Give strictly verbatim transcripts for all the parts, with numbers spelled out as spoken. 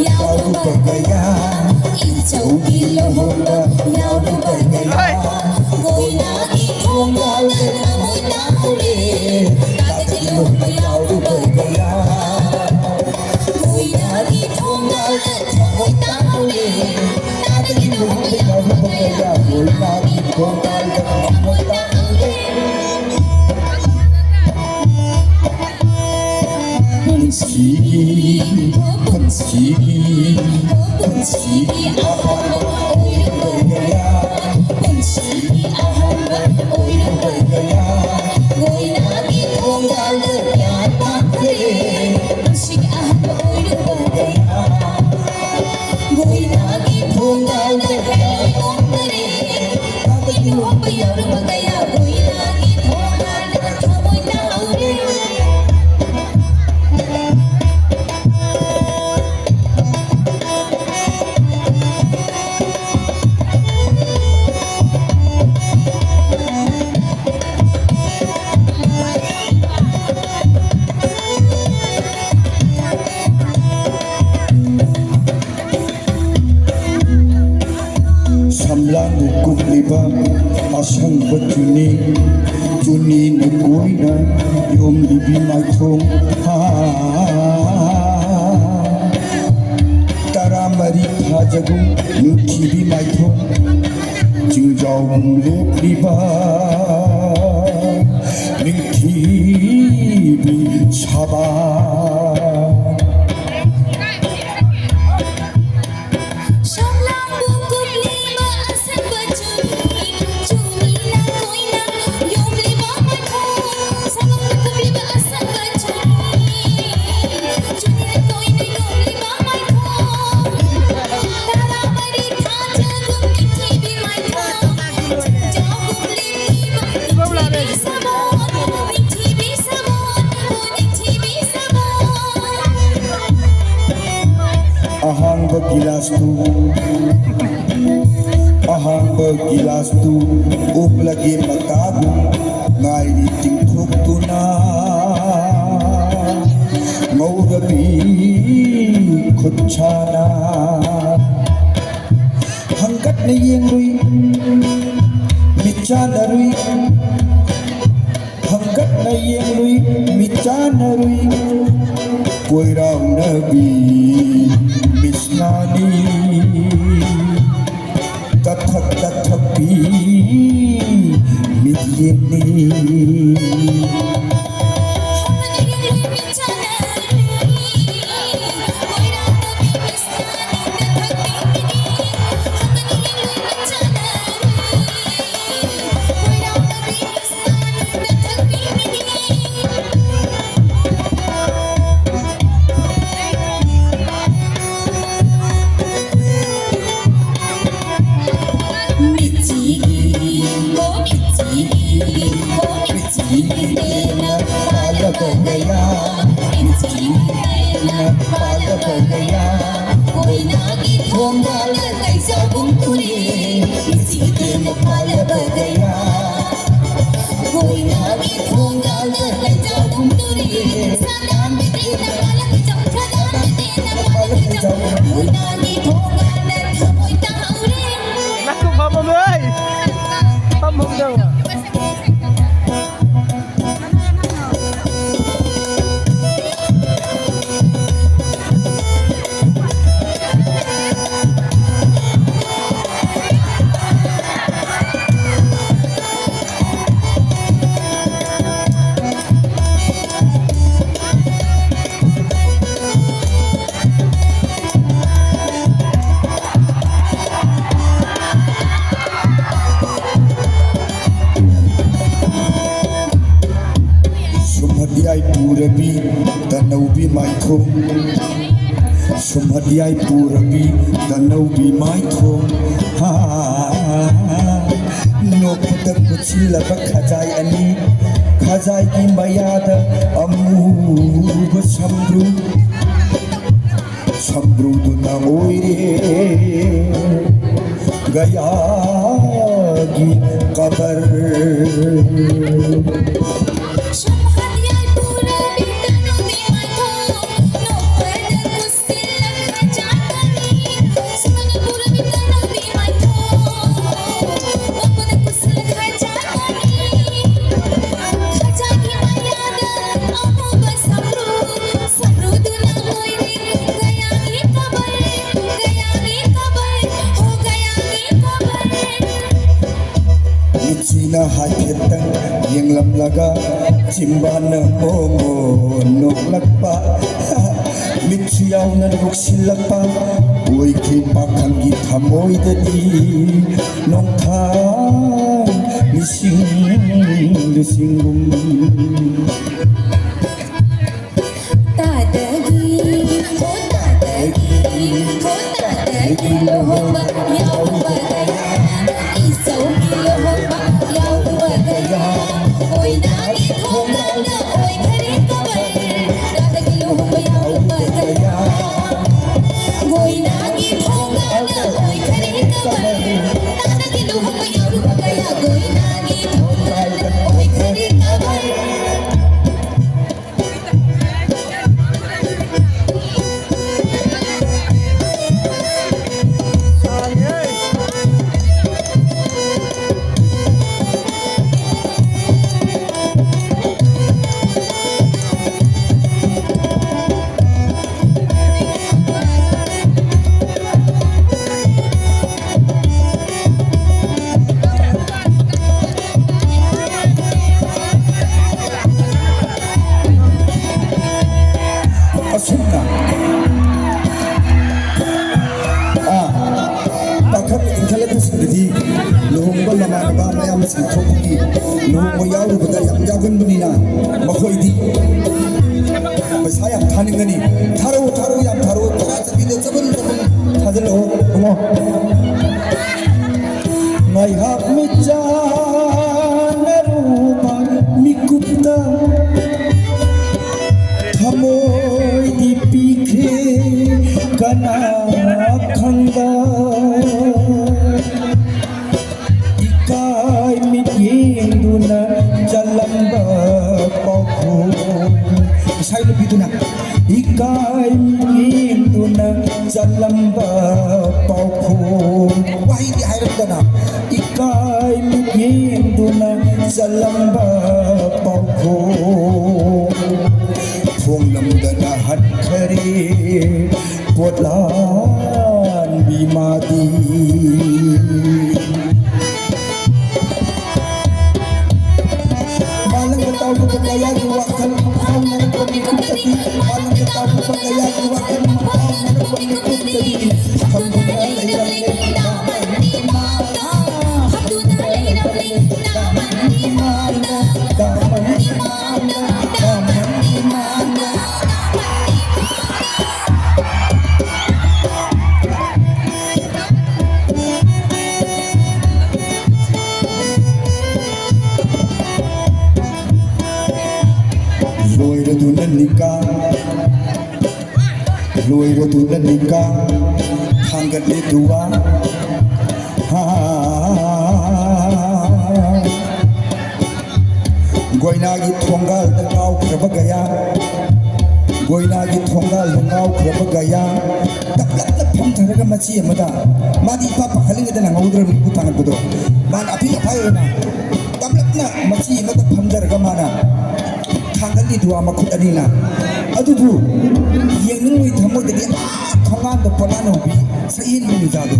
ꯌꯥꯎꯔꯨꯕ ꯀꯌꯥ, ꯏꯆꯧꯒꯤ ꯂꯨꯍꯣꯡꯕ ꯌꯥꯎꯔꯨꯕ ꯀꯌꯥ, ꯀꯣꯏꯅꯥꯒꯤ ꯊꯣꯡꯒꯥꯜꯗ ꯊꯃꯣꯏ ꯇꯥꯍꯧꯔꯦ, ꯇꯥꯗꯒꯤ ꯂꯨꯍꯣꯡꯕ ꯌꯥꯎꯔꯨꯕ ꯀꯌꯥ, ꯀꯣꯏꯅꯥꯒꯤ ꯊꯣꯡꯒꯥꯜꯗ ꯊꯃꯣꯏ ꯇꯥꯍꯧꯔꯦ, ꯇꯥꯗꯒꯤ ꯂꯨꯍꯣꯡꯕ ꯌꯥꯎꯔꯨꯕ ꯀꯌꯥ, ꯀꯣꯏꯅꯥꯒꯤ ꯊꯣꯡꯒꯥꯜꯗ ꯊꯃꯣꯏ ꯇꯥꯍꯧꯔꯦ꯫ ꯄꯨꯟꯁꯤꯒꯤ, ꯄꯨꯟꯁꯤꯒꯤ, ꯄꯨꯟꯁꯤꯒꯤ ꯑꯍꯥꯟꯕ ꯑꯣꯏꯔꯨꯕ ꯀꯌꯥ, ꯄꯨꯟꯁꯤꯒꯤ ꯑꯍꯥꯟꯕ ꯑꯣꯏꯔꯨꯕ ꯀꯌꯥ, ꯂꯣꯏꯅꯒꯤ ꯊꯣꯡꯒꯥꯜꯗ ꯀꯌꯥ ꯇꯥꯛꯈ꯭ꯔꯦ, ꯄꯨꯟꯁꯤꯒꯤ ꯑꯍꯥꯟꯕ ꯑꯣꯏꯔꯨꯕ ꯀꯌꯥ, ꯂꯣꯏꯅꯒꯤ ꯊꯣꯡꯒꯥꯜꯗ ꯀꯌꯥ ꯇꯥꯛꯈ꯭ꯔꯦ꯫ ꯁꯝꯂꯥꯡꯕꯨ ꯀꯨꯞꯂꯤꯕ ꯑꯁꯪꯕ ꯆꯨꯅꯤ, ꯆꯨꯅꯤꯅ ꯀꯣꯏꯅ ꯌꯣꯝꯂꯤꯕꯤ ꯃꯥꯏꯊꯣꯡ꯫ ꯍꯥ, ꯇꯔꯥꯃꯔꯤ ꯊꯥꯖꯒꯨꯝ ꯅꯨꯡꯊꯤꯕꯤ ꯃꯥꯏꯊꯣꯡ, ꯆꯤꯡꯖꯥꯎꯒꯨꯝ ꯂꯦꯞꯂꯤꯕ ꯅꯤꯡꯊꯤꯕꯤ ꯁꯥꯕ꯫ ꯑꯍꯥꯡꯕ ꯒꯤꯂꯥꯁꯇꯨ, ꯑꯍꯥꯡꯕ ꯒꯤꯂꯥꯁꯇꯨ ꯎꯞꯂꯒꯦ ꯃꯇꯥꯒꯨꯝ ꯉꯥꯏꯔꯤ ꯇꯤꯡꯊꯣꯛꯇꯨꯅ꯫ ꯉꯧꯔꯕꯤ ꯈꯨꯠꯁꯥꯅ ꯍꯪꯒꯠꯅ ꯌꯦꯡꯂꯨꯏ, ꯃꯤꯠ ꯆꯥꯟꯅꯔꯨꯏ꯫ ꯍꯪꯒꯠꯅ ꯌꯦꯡꯂꯨꯏ, ꯃꯤꯠ ꯆꯥꯟꯅꯔꯨꯏ꯫ ꯀꯣꯏꯔꯥꯎꯅꯕꯤ ꯃꯤꯁꯅꯥꯅꯤ꯫ ꯇꯊꯛ ꯇꯊꯛꯄꯤ ꯃꯤꯠꯌꯦꯡꯅꯤ꯫ ꯉꯥꯏꯈꯣ, ꯐꯝꯃꯝꯃꯣ, ꯑꯩ ꯐꯝꯃꯝꯗꯕ꯫ ꯁꯨꯝꯍꯠ ꯌꯥꯏꯄꯨꯔꯕꯤ ꯇꯅꯧꯕꯤ ꯃꯥꯏꯈꯣꯝ, ꯁꯨꯝꯍꯠ ꯌꯥꯏꯄꯨꯔꯕꯤ ꯇꯅꯧꯕꯤ ꯃꯥꯏꯈꯣꯝ꯫ ꯍꯥ, ꯅꯣꯛꯄꯗ ꯀꯨꯠꯁꯤꯜꯂꯕ ꯈꯖꯥꯏ ꯑꯅꯤ, ꯈꯖꯥꯏꯒꯤ ꯃꯌꯥꯗ ꯑꯃꯨꯕ ꯁꯝꯕ꯭ꯔꯨ, ꯁꯝꯕ꯭ꯔꯨꯗꯨꯅ ꯑꯣꯏꯔꯦ ꯒꯌꯥꯒꯤ ꯀꯕꯔ꯫ ꯍꯥꯏꯐꯦꯠꯇꯪ ꯌꯦꯡꯂꯝꯂꯒ ꯆꯤꯝꯕꯥꯟꯅ ꯃꯣꯃꯣ ꯅꯣꯛꯂꯛꯄ, ꯃꯤꯠꯁꯨ ꯌꯥꯎꯅ ꯅꯣꯛꯁꯤꯜꯂꯛꯄ, ꯑꯣꯏꯈ꯭ꯔꯦ ꯄꯥꯈꯪꯒꯤ ꯊꯃꯣꯏꯗꯗꯤ ꯅꯣꯡꯊꯥꯡ ꯂꯤꯁꯤꯡ ꯂꯤꯁꯤꯡꯒꯨꯝ꯫ ꯇꯥꯗꯒꯤ, ꯍꯣ ꯇꯥꯗꯒꯤ, ꯍꯣ ꯇꯥꯗꯒꯤ ꯂꯨꯍꯣꯡꯕ ꯌꯥꯎꯔꯨꯕ ꯀꯌꯥ, ꯏꯆꯧꯒꯤ ꯂꯨꯍꯣꯡꯕ ꯌꯥꯎꯔꯨꯕ ꯀꯌꯥ, ꯀꯣꯏꯅꯥꯒꯤ ꯊꯣꯡꯒꯥꯜꯗ ꯑꯣꯏꯈꯔꯦ ꯀꯕꯔ꯫ ꯇꯥꯗꯒꯤ ꯂꯨꯍꯣꯡꯕ ꯌꯥꯎꯔꯨꯕ ꯀꯌꯥ, ꯀꯣꯏꯅꯥꯒꯤ ꯊꯣꯡꯒꯥꯜꯗ ꯑꯣꯏꯈꯔꯦ ꯀꯕꯔ꯫ ꯇꯥꯗꯒꯤ ꯂꯨꯍꯣꯡꯕ ꯌꯥꯎꯔꯨꯕ ꯀꯌꯥ, ꯀꯣꯏꯅꯥꯒꯤ ꯊꯣꯡꯒꯥꯜꯗ ꯑꯣꯏꯈꯔꯦ ꯀꯕꯔ꯫ ꯑꯁꯨꯝꯅ, ꯑꯥ, ꯄꯥꯈꯪ ꯏꯟꯈꯠꯂꯛꯄꯁꯤꯡꯗꯗꯤ ꯂꯨꯍꯣꯡꯕ ꯃꯃꯥꯟꯅꯕ ꯃꯌꯥꯝꯁꯤꯡ ꯊꯣꯛꯄꯒꯤ ꯂꯨꯍꯣꯡꯕ ꯌꯥꯎꯔꯨꯕꯗ ꯌꯥꯝ ꯌꯥꯎꯒꯟꯕꯅꯤꯅ, ꯃꯈꯣꯏꯗꯤ ꯄꯩꯁꯥ ꯌꯥꯝ ꯊꯥꯅꯤꯡꯒꯅꯤ꯫ ꯊꯥꯔꯛꯎ, ꯊꯥꯔꯛꯎ, ꯌꯥꯝ ꯊꯥꯔꯛꯎ, ꯇꯔꯥ ꯆꯠꯄꯤꯗ ꯆꯠꯄ ꯊꯥꯖꯤꯜꯂꯛꯑꯣ, ꯏꯕꯨꯡꯉꯣ꯫ ꯉꯥꯏꯍꯥꯛ ꯃꯤꯠꯆꯥꯟꯅꯔꯨꯕ ꯃꯤꯀꯨꯞꯇ ꯊꯃꯣꯏꯗꯤ ꯄꯤꯈ꯭ꯔꯦ ꯀꯅꯥ ꯈꯪꯕ꯫ ꯏꯀꯥꯏ ꯃꯤꯠꯌꯦꯡꯗꯨꯅ ꯆꯜꯂꯝꯕ ꯄꯥꯎꯈꯨꯝ꯫ ꯉꯁꯥꯏ ꯅꯨꯄꯤꯗꯨꯅ ꯏꯀꯥꯏ ꯃꯤꯠꯌꯦꯡꯗꯨꯅ ꯆꯜꯂꯝꯕ ꯄꯥꯎꯈꯨꯝ꯫ ꯋꯥꯍꯩꯗꯤ ꯍꯥꯏꯔꯝꯗꯅ ꯏꯀꯥꯏ ꯃꯤꯠꯌꯦꯡꯗꯨꯅ ꯆꯜꯂꯝꯕ ꯄꯥꯎꯈꯨꯝ꯫ ꯐꯣꯡꯂꯝꯗꯅ ꯍꯟꯈꯔꯦ ꯄꯣꯠꯂꯥꯟꯕꯤ ꯃꯥꯗꯤ꯫ ꯅꯤꯀꯥ ꯂꯣꯏꯔꯗꯨꯅ ꯅꯤꯀꯥ ꯊꯥꯡꯒꯠꯂꯦ ꯗꯨꯋꯥ꯫ ꯍꯥ꯫ ꯒꯣꯏꯅꯥꯒꯤ ꯊꯣꯡꯒꯥꯜꯗ ꯉꯥꯎꯈ꯭ꯔꯕ ꯒꯌꯥ, ꯒꯣꯏꯅꯥꯒꯤ ꯊꯣꯡꯒꯥꯜꯗ ꯉꯥꯎꯈ꯭ꯔꯕ ꯒꯌꯥ, ꯇꯞꯂꯞꯅ ꯐꯝꯊꯔꯒ ꯃꯆꯤ ꯑꯃꯗ, ꯃꯥꯗꯤ ꯏꯄꯥ ꯄꯥꯈꯠꯂꯤꯉꯩꯗ ꯅꯪꯍꯧꯗ꯭ꯔꯕꯅꯤ ꯏꯄꯨ ꯊꯥꯡꯒꯠꯄꯗꯣ, ꯃꯥꯅ ꯑꯐꯤꯡ ꯑꯐꯥꯏ ꯑꯣꯏꯅ ꯇꯞꯂꯞꯅ ꯃꯆꯤ ꯑꯃꯗ ꯐꯝꯊꯔꯒ ꯃꯥꯅ ꯊꯥꯡꯒꯠꯂꯤ ꯗꯨꯋꯥ ꯃꯈꯨꯠ ꯑꯅꯤꯅ꯫ ꯑꯗꯨꯕꯨ ꯌꯦꯡꯅꯤꯡꯕꯒꯤ ꯊꯃꯣꯏꯗꯗꯤ ꯑꯥ ꯊꯣꯡꯒꯥꯟꯗ ꯄꯣꯂꯥꯟ ꯍꯧꯕꯤ ꯁꯛꯍꯦꯟꯕꯤ ꯃꯤꯖꯥꯗꯣ꯫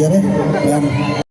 ꯌꯥꯔꯦ, ꯃꯌꯥꯝ꯫